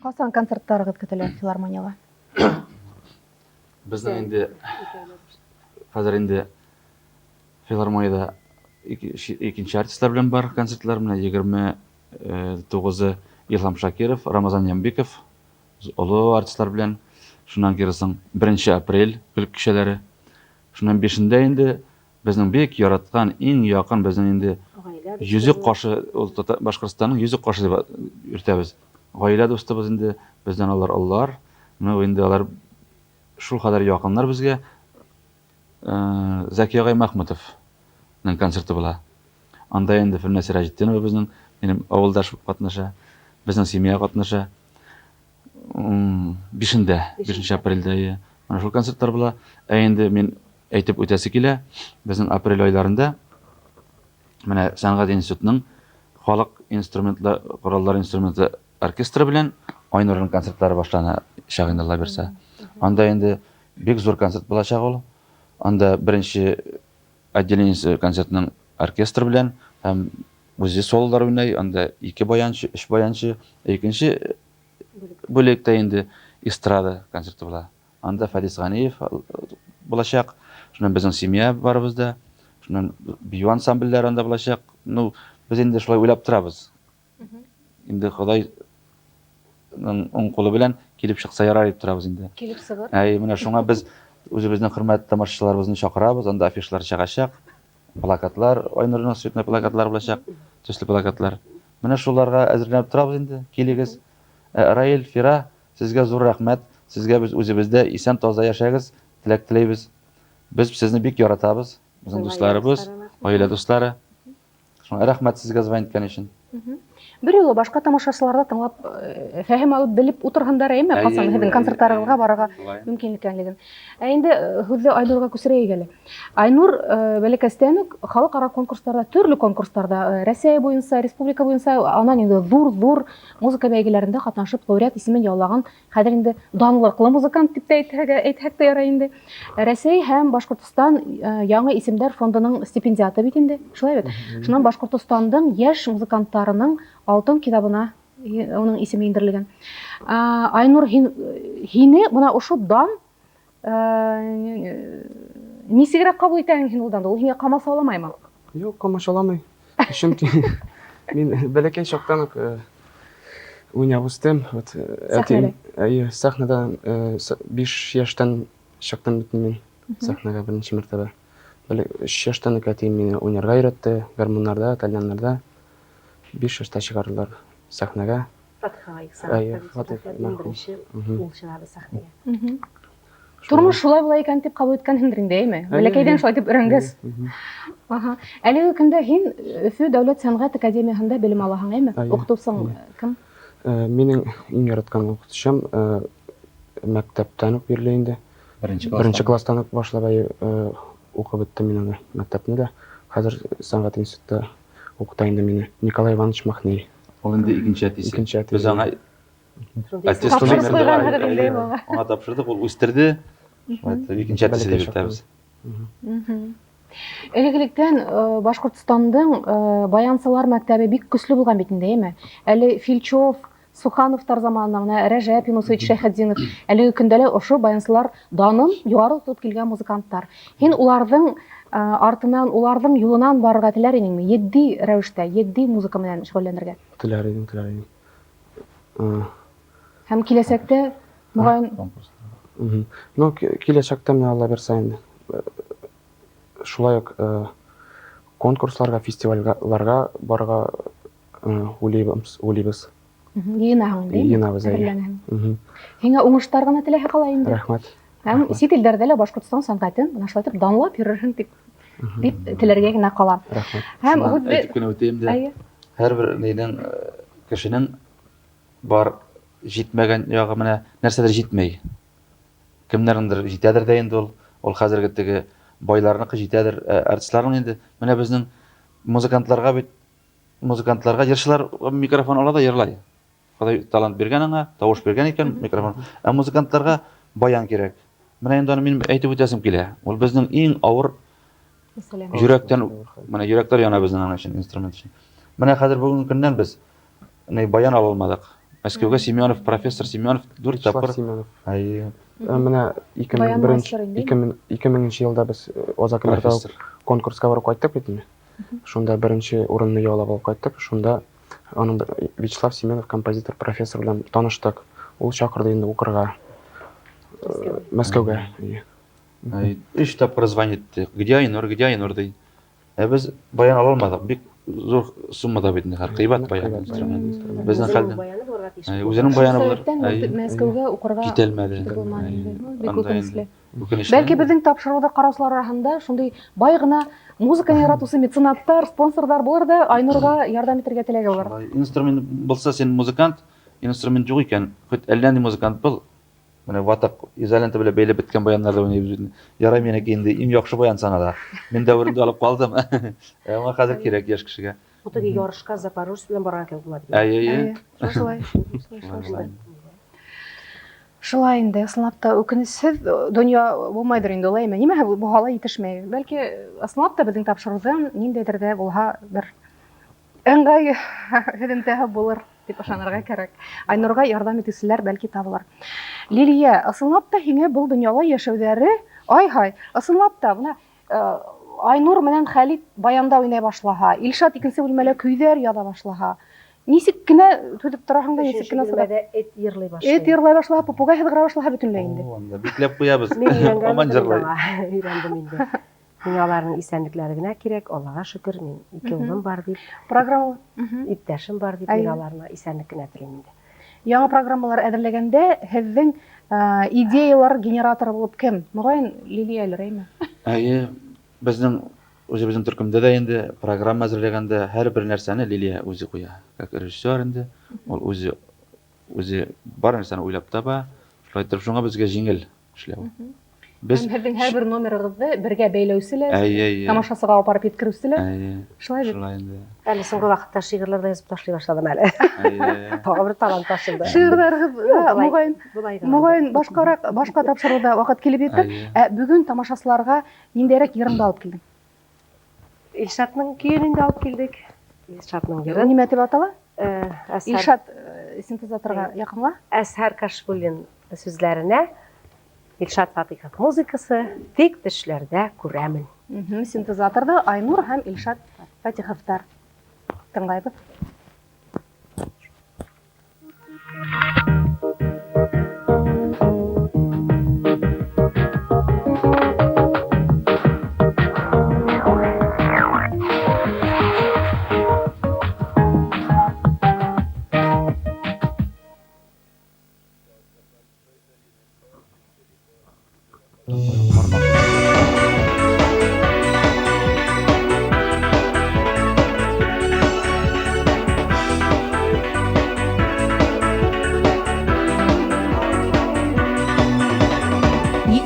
Касан концертларыгыз көтелә филармониягә? Безнең инде хәзер инде филармониядә икенче артистлар белән бар концертлар. Менә 29-ы Илһам Шакиров, Рамазан Ямбиков, олы артистлар белән. Шуннан кире соң 1 апрель көлке кичәләре. Шуннан 5-ндә инде Безнең бик яраткан, иң якын безнең инде йөзек кашы, ул Башкортстанның йөзек кашы дип йөртәбез. Гаилә дустыбыз инде, бездән алар олылар. Ну, инде алар шул кадәр якыннар безгә. Э, Зәки агай Мәхмүтовның концерты була. Анда инде Фәннә Сираҗетдинова безнең, минем авылдаш катнаша, безнең семья катнаша. Бишендә, бишенче апрельдә, иә. Менә шул концертлар була. Ә инде мин әйтеп үтәсе килә, безнең апрель айларында менә сәнгать институтының халык инструментлар, кораллар инструменты оркестры белән Айнурның концертлары башлана чак инде Алла бирсә. Анда инде бик зур концерт булачак ул. Анда беренче отделениесе концертның оркестр белән һәм үзе сололар уйный, анда ике баянчы, өч баянчы, икенче бүлектә инде эстрада концерты була. Анда Фәдис Ганиев булачак. Шуннан безнең семья барыбыз да. Шуннан бию ансамбльләре анда булачак. Ну, без инде шулай уйлап торабыз. Инде Ходай уң кулы белән килеп чыкса ярар дип торабыз инде. Килеп чыгыр. Әй, менә шуңа без үзебезнең хөрмәтле тамашачыларыбызны чакырабыз. Анда афишалар чыгачак. Плакатлар, Айнурның цветной плакатлар булачак, төсле плакатлар. Менә шуларга әзерләнеп торабыз инде. Килегез. Э, Раил, Фира, Сезгә зур рәхмәт. Сезгә без үзебез дә исән таза яшәгез, теләк теләйбез. Без сезне бик яратабыз. Безнең дусларыбыз, гаилә дуслары. Шуңа рәхмәт сезгә звонить иткән өчен. Бер юлы башка тамашачылар да тыңлап, э, фәһем алып белеп утыргандар, әйме, касан һеҙҙең концертларыгыҙға барырға мөмкин икәнлеген. Ә инде э, һүҙҙе Айнурға күсерәйек әле. Айнур э, бәләкәстән үк халыкара конкурсларда, төрле конкурсларда, Рәсәй буенча, республика буенча, анан инде зур-зур Музыка бәйгеләрендә катнашып, лауреат исемен яулаган, хәзер инде данлыклы музыкант дип тә әйтергә, әйтһәк тә ярай инде. Рәсәй һәм Башкортостан э, яңа исемнәр фондының стипендиаты бит инде, шулай бит. Шуннан Башкортостанның яшь музыкантларының алтын китабына э, уның исеме индерелгән. Айнур һине менә ошо дан Нисегрәк кабул итәһең һин ул данды? Ул һиңә камачауламаймы? Юк, камачауламый. Чөнки мин бәләкәй чактан ук уйнап үстем. Вот әтием, әйе, сәхнәдә 5 яшьтән чыктым бит мин сәхнәгә беренче мәртәбә. 3 яшьтән үк әтием мине уйнарга өйрәтте, гармуннарда, тальяннарда. 5 яшьтә чыгардылар сәхнәгә. Фатих агай Иксанов Фатих беренче ул чыгарды сәхнәгә. Тормыш шулай була икән дип кабул иткәнһеңдер инде, әйме? Бәләкәйдән шулай дип өйрәнгәс. Ага. Әлеге көндә һин Өфө дәүләт сәнгать академиясендә белем алаһың, әйме? Укытучың кем? Минем иң яраткан укытучым мәктәптән үк бирле инде. Беренче класстан. Беренче класстан ук башлап укып беттем мин аны мәктәпне дә. Хәзер сәнгать институтта укыта инде мине Николай Иванович Махней. Ул инде икенче әтисе. Икенче әтисе. Без аңа аттестат Аңа тапшырдык, ул үстерде. Шулай итеп, икенче әтисе дип әйтәбез. Элек-электән э, Башкортстанның э, баянсылар мәктәбе бик көчле булган бит инде, әйме? Әле Фильчев, Сухановтар заманында менә Рәҗәп Юнусович Шәйхетдинов, әлеге көндә лә ошо баянсылар данын югары тотып килгән музыкантлар. Һин уларның э, артынан, уларның юлынан барырга теләр идеңме? Етди рәвештә, етди музыка белән шөгыльләнергә. Теләр идем, теләр идем. Э, Һәм киләчәктә мөгаен Ну, киләчәктә менә Алла бирсә инде. Э, шулай ук конкурсларга, фестивальләргә барырга уйлыйбыз, уйлыйбыз. Йыйнаһың инде. Йыйнабыз, әйе. Һиңа уңышлар гына теләһе кала инде. Рәхмәт. Һәм чит илләрдә лә Башкортстан сәнгатен менә шулай итеп данлап йөрерһең дип дип теләргә генә кала. Рәхмәт. Һәм үзе әйтеп кенә үтәем дә. Һәрбер нидән кешенең бар җитмәгән ягы менә нәрсәдер җитмәй. Кемнәрнеңдер җитәдер дә инде ул. Ул хәзерге теге байларныкы җитәдер, артистларның инде менә безнең музыкантларга бит музыкантларга җырчылар микрофон ала да җырлай. Ходай талант биргән аңа, тавыш биргән икән микрофон. Ә музыкантларга баян кирәк. Менә инде аны мин әйтеп үтәсем килә. Ул безнең иң авыр мәсьәлә. Йөрәктән, менә йөрәкләр яна безнең аның өчен, инструмент өчен. Менә хәзер бүгенге көннән без ни баян ала алмадык. Мәскәүгә Семенов, профессор Семенов дүрт тапкыр. Семенов. Әйе. Менә 2001 2000 елда без Озак конкурска барып кайттык бит инде. Шунда беренче урынны яулап алып кайттык. Шунда аның Вячеслав Семенов композитор, профессор белән таныштык. Ул чакырды инде укырга. Мәскәүгә. Өч тапкыр звонит. Где Айнур, где Айнур ди. Ә без баян ала алмадык. Бик зур суммада бит инде, кыйбат баян инструмент. Безнең хәлдән. Үзенең баяны булыр. Мәскәүгә укырга китәлмәде. Бик үкенечле. Бәлки безнең тапшыруда караучылар арасында шундый бай гына музыканы яратучы меценаттар, спонсорлар булыр да, Айнурга ярдәм итәргә теләге булыр. Инструмент булса, син музыкант, инструмент юк икән, хоть әллә ни музыкант бул, Менә ватык изолента белән бәйләп беткән баяннарда уйныйбыз бит. Ярай минеке инде иң яхшы баян санала. Мин дәверендә алып калдым. Ә аңа хәзер кирәк яшь кешегә. Бу теге ярышка Запорожец белән барган кебек була бит. Әйе, әйе. Шулай. Шулай. Шулай инде, ысынлап та үкенечсез дөнья булмайдыр инде ул, әйме. Нимә бу һала җитешмәй. Бәлки, ысынлап та безнең тапшырудан ниндәйдер дә булһа бер ыңгай һөҙөмтәһе булыр дип ышанырга кәрәк. Айнурга ярдәм итүчеләр бәлки табылыр. Лилия, ысынлап та һиңә был дөньяла яшәүҙәре, ай-һай, ысынлап та, бына э, Айнур менән Хәлит баянда уйнай башлаһа, Илшат икенсе бүлмәлә көйҙәр яҙа башлаһа, нисек кенә түҙеп тораһың да, нисек кенә сыдап. Эт йырлый башлый. Эт йырлай башлаһа, попугай һыҙгыра башлаһа бөтөнләй инде. О, анда бикләп куябыз. Мин өйрәнгән җырлый. Өйрәндем инде. Миңа аларның исәнлекләре генә кирәк, Аллага шөкер, мин ике улым бар дип. Программа. Иптәшем бар дип, мин аларына исәнлек кенә телим инде. Яңа программалар әзерләгәндә һеҙҙең идеялар генераторы булып кем? Мөгаен, Лилия әле, әйме? Әйе, безнең үзебезнең төркемдә дә инде программа әзерләгәндә һәрбер нәрсәне Лилия үзе куя. Как режиссер инде, ул үзе үзе бар нәрсәне уйлап таба. Шулай итеп, шуңа безгә җиңел эшләү. Без Һәм һеҙҙең һәрбер номерығыҙҙы бергә бәйләүсе лә, тамашасыға алып барып еткереүсе лә. Шулай бит. Шулай инде. Әле соңгы вакытта шигырьләр дә язып ташлый башладым әле. Тагы бер талант ачылды. Шигырьләрегез мөгаен, мөгаен башкарак, башка тапшыруда вакыт килеп җитте. Ә бүген тамашачыларга ниндәйрәк йырыңды алып килдең? Илшатның көен инде алып килдек. Илшатның йырын. Нимә дип атала? Илшат синтезаторга якынла. Әсһар Кашбуллин сүзләренә Илшат Фатыйхов музыкасы Тик төшләрдә күрәмен. Синтезаторда Айнур һәм Илшат Фатиховтар. Тыңлайбыз.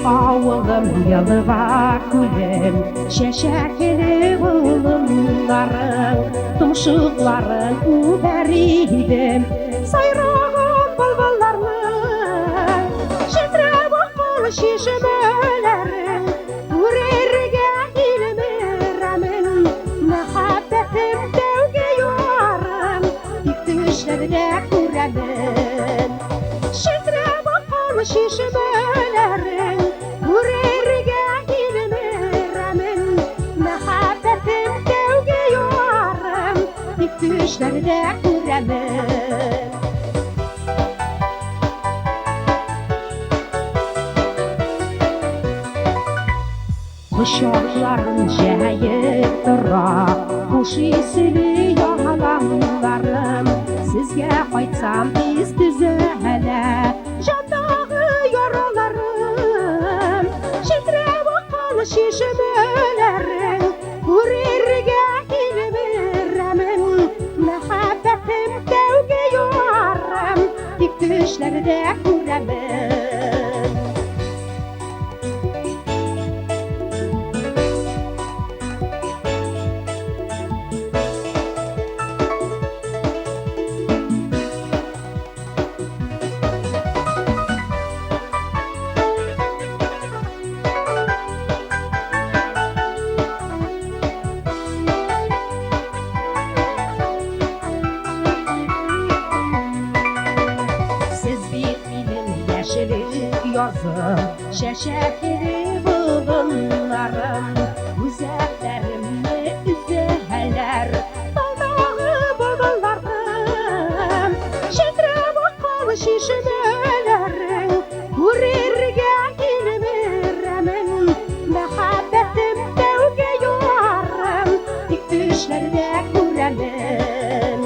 Авылым елга күлем, чәчәкле болыннарың, томшыкларын үбәр идем. Сайраган былбылларның, челтерәп аккан чишмәләрең, күрергә илмерәмен. Мәхәббәтем тәүге ярым, тик төшләрдә күрәмен. Челтерәп аккан чишмәләрең, күрергә илмерәмен. Мәхәббәтем тәүге ярым, тик төшләрдә күрәмен. Кочакларын җәеп тора, хуш исле яланнарым. Сезгә кайтсам тиз төзәлә җандагы яраларым. Челтерәп аккан чишмәләрең, күрергә илмерәмен. Мәхәббәтем тәүге ярым, тик төшләрдә күрәмен. Яшеллек язым, чәчәкле болыннарым, Үзәкләремне өзәләр Талдагы болыннарым. Челтерәп аккан чишмәләрең, Күрергә тилмерәмен. Мәхәббәтем тәүге ярым, Тик төшләрдә күрәмен.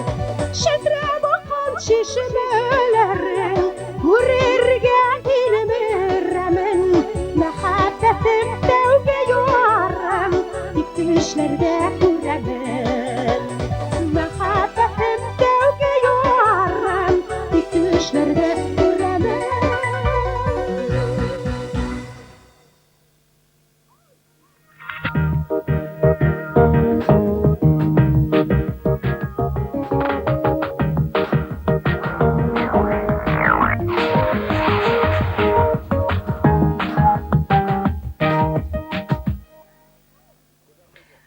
Челтерәп аккан чишмәләрең, Күрергә тилмерәмен. Мәхәббәтем тәүге ярым, Тик төшләрдә күрәмен. Мәхәббәтем тәүге ярым, Тик төшләрдә күрәмен.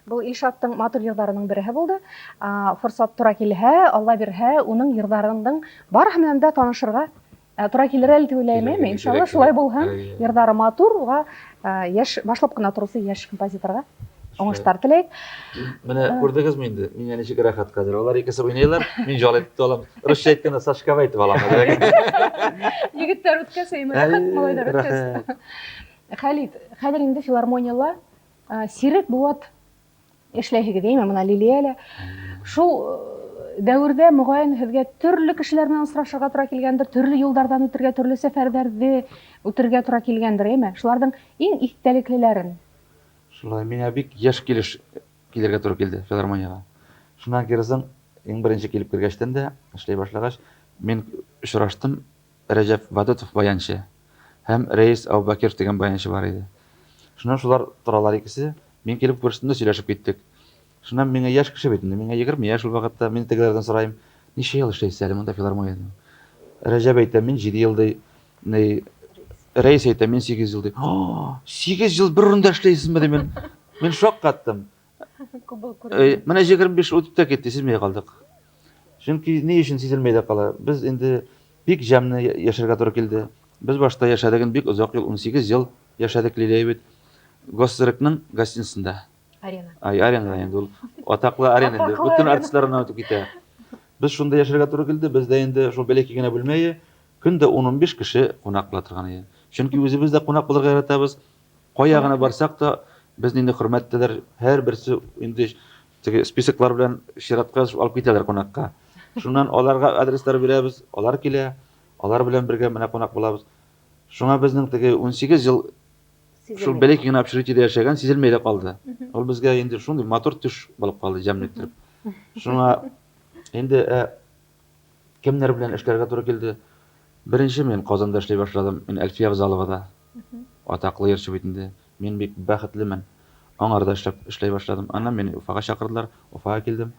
Был Илшаттың матур йырҙарының береһе булды. Форсат тура килһә, Алла бирһә, уның йырҙарының барыһы менән дә танышырға тура килер әле дип уйлайым, әйме? Иншалла, шулай булһын. Йырҙары матур, уға яшь башлап кына тороусы яшь композиторға уңыштар теләйек. Менә күрдегезме инде, миңа ничек рәхәт хәзер. Алар икесе уйныйлар, мин жал итеп алам. Русча әйткәндә, Сашкага әйтеп алам. Егетләр үткәс, әйме, рәхәт, малайлар үткәс. Хәлит, хәзер инде филармонияла сирек быуат эшләйһегез, әйме, менә Лилия лә. Шул дәвердә мөгаен һеҙгә төрлө кешеләр менән осрашырға тура килгәндер, төрлө юлдарҙан үтергә, төрлө сәфәрҙәрҙе үтергә тура килгәндер, әйме? Шуларҙың иң иҫтәлеклеләрен. Шулай, миңа бик яшь килеш килергә туры килде филармониягә. Шуннан киресең, иң беренче килеп кергәчтән дә, эшләй башлагач, мин очраштым Рәҗәп Вадытов баянчы һәм Рәис Әүбакиров дигән баянчы бар иде. Шуннан шулар торалар икесе. Мин килеп күрештем дә сөйләшеп киттек. Шуннан миңа яшь кеше бит инде, миңа 20 яшь ул вакытта, мин тегеләрдән сорыйм, ничә ел эшләйсез әле монда филармониядә? Рәҗәп әйтә, мин 7 ел ди. Ни Рәис әйтә, мин 8 ел ди. 8 ел бер урында эшләйсезме ди мин. Мин шаккаттым. Менә 25 үтеп тә китте, сизмей калдык. Чөнки ни өчен сизелмей дә кала? Без инде бик җәмне яшәргә туры килде. Без башта яшәдек инде бик озак ел, 18 ел яшәдек Лилия бит. Госсерекның гостиницасында. Арена. Ай, арена инде ул. Атаклы арена инде. Бөтен артистлар аннан үтеп китә. Без шунда яшәргә туры килде. Бездә инде шул бәләкәй генә бүлмәе, көн дә 10-15 кеше кунак була торган иде. Чөнки үзебез дә кунак булырга яратабыз. Кая гына барсак та, безне инде хөрмәт итәләр. Һәрберсе инде теге списоклар белән чиратка алып китәләр кунакка. Шуннан аларга адреслар бирәбез, алар килә, алар белән бергә менә кунак булабыз. Шуңа безнең теге 18 ел шул бәләкәй генә общежитиедә яшәгән сизелмәй дә калды. Ул безгә инде шундый матур төш булып калды, җәмле иттереп. Шуңа инде ә, кемнәр белән эшләргә туры килде? Беренче мин Казанда эшли башладым. Мин Әлфия Авзаловада. Атаклы җырчы бит инде. Мин бик бәхетлемен. Аңарда эшләп эшләй башладым. Аннан мине Уфага чакырдылар. Уфага килдем.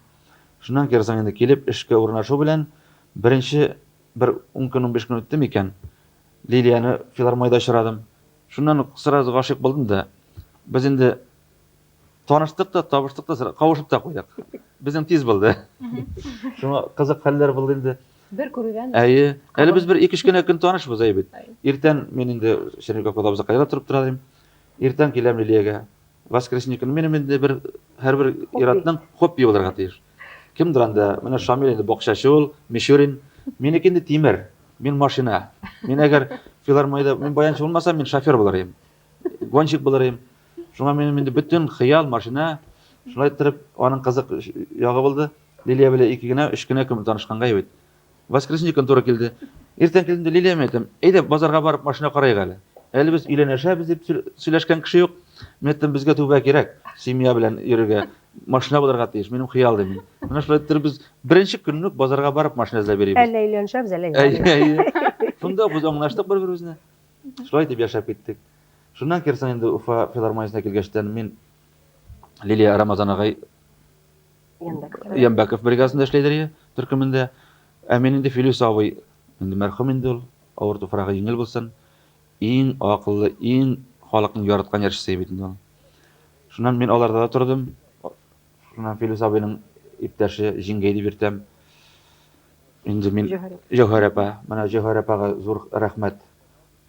Шуннан керсәң инде килеп эшкә урнашу белән беренче бер 10 көн, 15 көн үтте микән? Лилияне филармониядә очрадым. Шуннан ук сразу гашыйк булдым да. Без инде таныштык та, табыштык та, кавышып та куйдык. Безнең тиз булды. Шуңа кызык хәлләр булды инде. Бер күрүдән. Әйе. Әле без бер ике-өч кенә көн танышбыз әй бит. Иртән мин инде Черниковкада абзыкайда торып тора идем. Иртән киләм Лилиягә. Воскресенье көне минем инде бер һәрбер ир-атның хобби булырга тиеш. Кемдер анда, менә Шамил инде бакчачы ул, Мичурин. Минеке инде тимер. Мин машина. Мин әгәр филармониядә мин баянчы булмасам, мин шофер булыр идем. Гонщик булыр идем. Шуңа минем инде бөтен хыял машина. Шулай иттереп, аның кызык ягы булды. Лилия белән ике генә, өч кенә көн танышканга бит. Воскресенье көн туры килде. Иртән килдем дә Лилия әйтәм, әйдә базарга барып машина карыйк әле. Әле без өйләнешәбез дип сөйләшкән кеше юк. Мин әйттем, безгә түбә кирәк, семья белән йөрергә, машина булырга тиеш, минем хыял дим. Менә шулай иттереп без беренче көнне үк базарга барып машина эзләп йөрибез. Әллә өйләнешәбез, әллә юк. Әйе. Шунда без аңлаштык бер-беребезне. Шулай итеп яшәп киттек. Шуннан керсәң инде Уфа филармониясенә килгәчтән мин Лилия Рамазан агай Ямбәков бригадасында эшләйдер иде, төркемендә. Ә мин инде Филүс абый, инде мәрхүм инде ул, авыр туфрагы җиңел булсын. Иң акыллы, иң халыкның яраткан җырчысы бит инде ул. Шуннан мин аларда да тордым. Шуннан Филүс абыйның иптәше җиңгәй дип йөртәм. Инде мин Җәүһәр апа, менә Җәүһәр апага зур рәхмәт.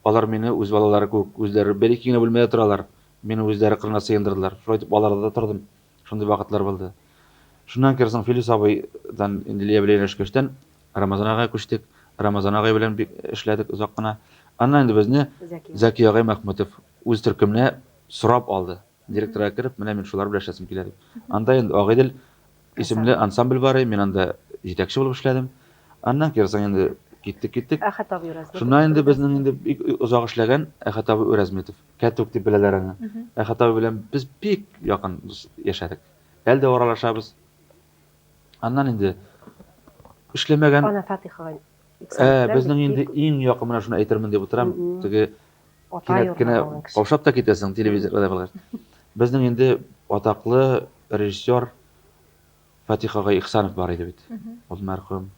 Алар мине үз балалары кебек, үзләре бер-ике генә бүлмәдә торалар. Мине үзләре кырына сыендырдылар. Шулай итеп аларда да тордым. Шундый вакытлар булды. Шуннан керсең Филүс абыйдан инде Лилия белән өйләнешкәчтән Рамазан агайга күчтек. Рамазан агай белән бик эшләдек озак кына. Аннан инде безне Зәки агай Мәхмүтов үз төркеменә сорап алды. Директорга кереп, менә мин шулар белән эшләсем килә дип. Анда инде Агыйдел исемле ансамбль бар иде, мин анда җитәкче булып эшләдем. Аннан керсең инде киттек, киттек. Әхәт абый Үрәзметов. Шуннан инде безнең инде бик озак эшләгән Әхәт абый Үрәзметов. Кәтүк дип беләләр аны. Әхәт абый белән без бик якын дус яшәдек. Әле дә аралашабыз. Аннан инде эшләмәгән. Ана Фатих агай. Ә, безнең инде иң якын менә шуны әйтермен дип утырам. Теге кинәт кенә каушап та китәсең телевизорда булгач. Безнең инде атаклы режиссер Фатих агай Ихсанов бар иде бит. Ул мәрхүм.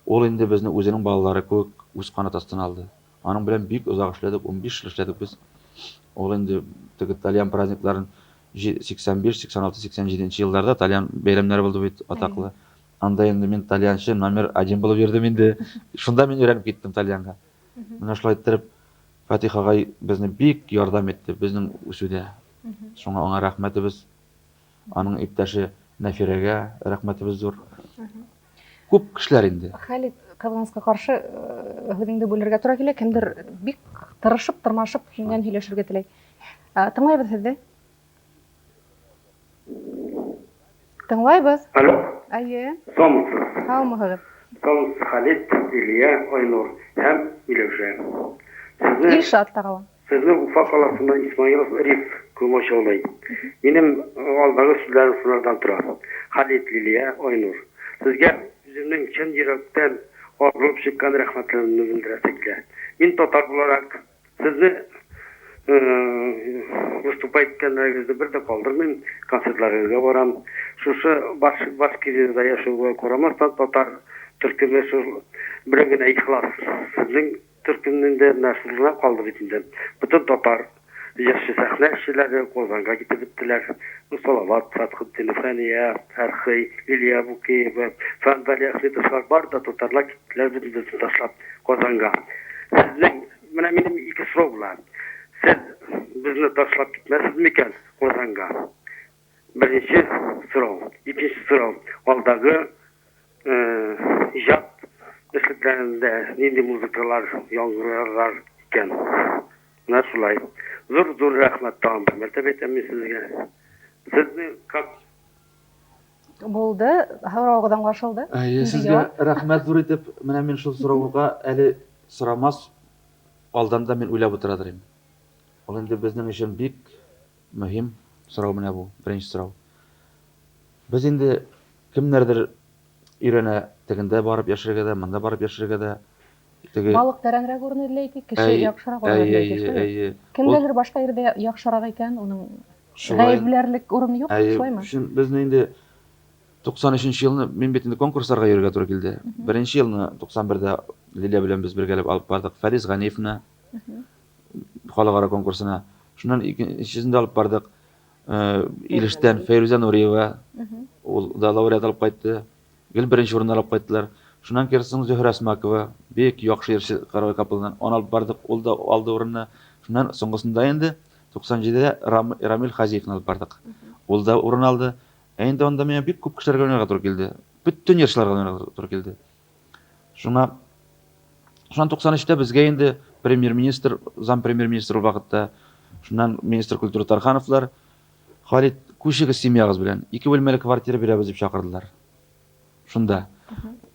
Ул инде безне үзенең балалары кебек үз канат астына алды. Аның белән бик озак эшләдек, 15 ел эшләдек без. Ул инде теге тальян праздникларын 85, 86, 87 елларда тальян бәйрәмнәре булды бит атаклы. Анда инде мин тальянчы номер один булып йөрдем инде. Шунда мин өйрәнеп киттем тальянга. Менә шулай иттереп Фатих агай безне бик ярдәм итте безнең үсүдә. Шуңа аңа рәхмәтебез. Аның иптәше Нәфирәгә рәхмәтебез зур. Күп кешеләр инде. Халит, кызганычка каршы, һүзеңне бүлергә тура килә. Кемдер бик тырышып, тырмашып һиннән һөйләшергә теләй. Тыңлайбыз һезе. Тыңлайбыз. Алло. Әйе. Саумысыз. Саумыһыгыз. Саумысыз, Халит, Лилия, Айнур һәм Миләүшә. Сезне Илшат тагы. Сезне Уфа каласыннан Исмаилов Риф комачаулый. Минем алдагы сүзләрем шулардан тора. Халит, Лилия, Айнур. Сезгә үземнең чын йөрәктән агылып чыккан рәхмәтләремне белдерәсе килә. Мин татар буларак, сезне выступать иткәннәрегезне бер дә калдырмыйм, концертларыгызга барам. Шушы Башкириядә яшәүгә карамастан, татар төркеме шул белән генә ихлас. Сезнең Төркемнең дә менә шул гына калды бит инде. Бөтен татар җырчы сәхнә эшчеләре Казанга китеп беттеләр. Ну, Салават Фәтхетдинов, Фәния Фәрхи, Лилия Букеева, Фән Вәлиәхметовлар бар да татарлар киттеләр бөтен безне ташлап Казанга. Сезнең, менә минем ике сорау була. Сез безне ташлап китмәссез микән Казанга? Беренче сорау. Икенче сорау. Алдагы иҗат эшлекләрендә нинди музыкалар яңгырар икән? Менә шулай. Зур-зур рәхмәт тагын бер мәртәбә әйтәм мин сезгә. Сезне как Булды, соравыгыз аңлашылды. Әйе, сезгә рәхмәт зур итеп. Менә мин шул сорауга әле сорамас алдан да мин уйлап утырадыр идем. Ул инде безнең өчен бик Мөһим сорау менә бу, беренче сорау. Без инде кемнәрдер өйрәнә, тегендә барып яшәргә дә, монда барып яшәргә дә. Теге Балык тәрәнрәк урын эзли әйтик, кеше яхшырак урын эзли әйтик, шулай. Кемгәдер башка җирдә яхшырак икән, уның гаепләрлек урыны юк, шулаймы? Әйе, безне инде 93 нче елны мин бит инде конкурсларга йөрергә туры килде. Беренче елны 91дә Лилия белән без бергәләп алып бардык Фәрис Ганиевны. Халыкара конкурсына. Шуннан икенчесен дә алып бардык. Э, Илештән Фәйрүзә Нуриева. Ул да лауреат алып кайтты. Гел беренче урынны алып кайттылар. Шуннан керсең Зөһрә Смакова, бик яхшы җырчы Каравай капелладан. Аны алып бардык, ул да алды урынны. Шуннан соңгысында инде 97-дә Рамил Хазиевны алып бардык. Ул да урын алды. Ә инде анда миңа бик күп кешеләргә уйнарга туры килде. Бөтен җырчыларга уйнарга туры килде. Шуңа шуннан 93-тә безгә инде премьер-министр, зам премьер-министр ул вакытта, шуннан министр культуры Тархановлар, Халид, күчегез семьягыз белән, ике бүлмәле квартира бирәбез дип чакырдылар. Шунда.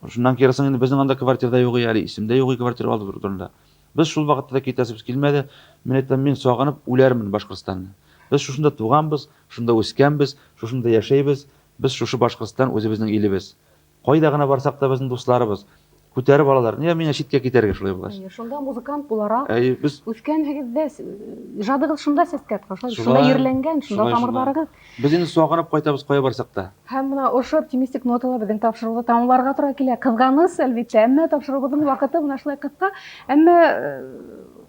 Шуннан киресең инде безнең анда квартирда юк әле, исемдә юк квартира алды турында. Без шул вакытта да китәсебез килмәде. Мин әйтәм, мин сагынып үләрмен Башкортстанны. Без шушында туганбыз, шунда үскәнбез, шушында яшәйбез. Без шушы Башкортстан үзебезнең илебез. Кайда гына барсак та безнең дусларыбыз күтәреп алалар. Нигә миңа читкә китәргә шулай булгач? Әйе, шунда музыкант буларак Әйе, без үскәнһегез дә, иҗадыгыз шунда сәскә аткан, шулай шунда йирләнгән, шунда тамырларыгыз. Без инде сагынып кайтабыз кая барсак та. Һәм менә ошо оптимистик нотала безнең тапшыруны тәмамларга туры килә. Кызганыч, әлбәттә, әмма тапшыруыбызның вакыты менә шулай кыска. Әмма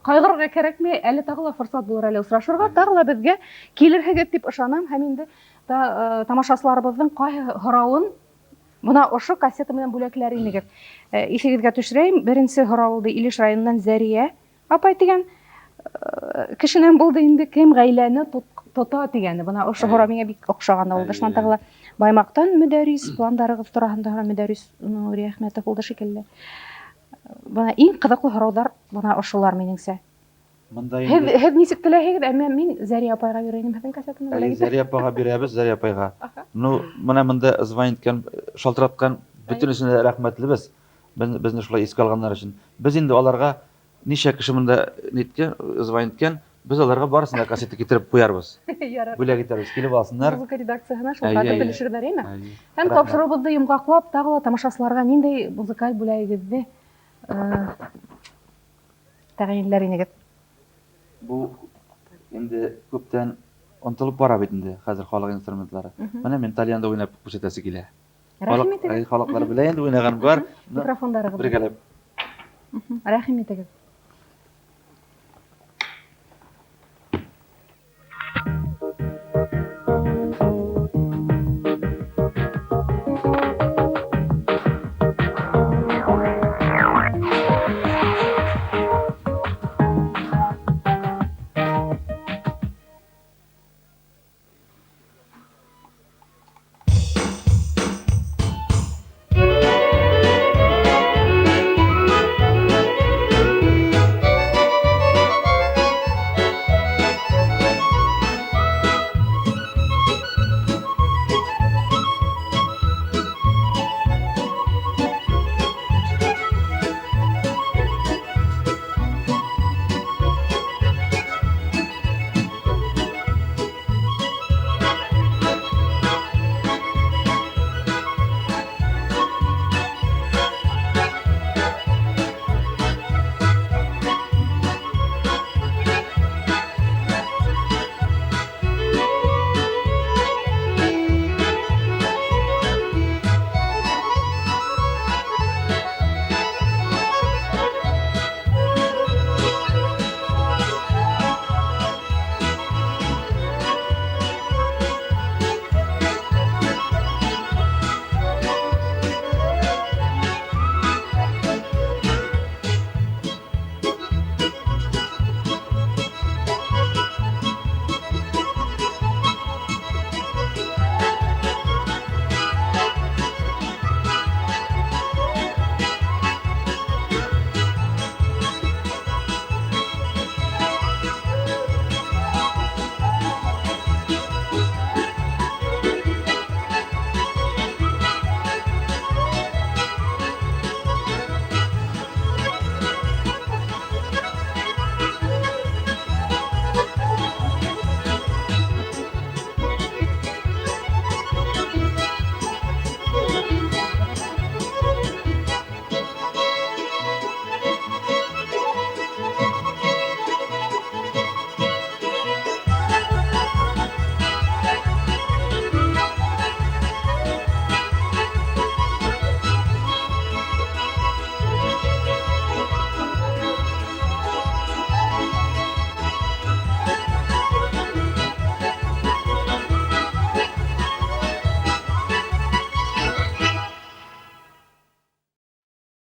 кайгырырга кәрәкми, әле тагы ла форсат булыр әле очрашырга, тагы ла безгә килерһегез дип ышанам һәм инде тамашачыларыбызның кайсы һорауын Мына ошо кассета менән бүләкләр инегез. Э, исегезгә төшерәем, беренче һорау булды Илеш районыннан Зәрия. апай дигән э, кешенән булды инде, кем гаиләне тота дигәне. Бына ошо һорау миңа бик охшаган булды. Шуннан тагы Баймактан Мөдәрис пландарыгыз тураһында һорау Мөдәрис Нури Әхмәтов булды шикелле. Бына иң кызыклы һораулар бына ошолар минеңсә. Монда инде Һеҙ, һеҙ нисек теләһегеҙ, әммә мин Зәрия апайға бирер инем һеҙҙең кассетаны. Әйе, Зәрия апага бирәбез, Зәрия апайга. Ну, менә монда звонить иткән, шалтыраткан бөтенесенә дә рәхмәтлебез. Безне шулай искә алганнар өчен. Без инде аларга ничә кеше монда ниткән, звонить иткән, без аларга барысына да кассета китереп куярбыз. Ярар. Бүләк итәрбез, килеп алсыннар. Музыка редакцияһенә шалтыратып белешерләр, әйме? Әйе. Һәм тапшыруыбызны йомгаклап, тагы да тамашачыларга нинди музыкаль бүләгегезне тәгаенләр инегез? Бу инде күптән онытылып бара бит инде хәзер халык инструментлары. Менә мин тальянда уйнап күрсәтәсе килә. Рәхим итегез. Халыклар белә инде уйнаган бар. Микрофондарыгыз. Бергәләп. Рәхим итегез.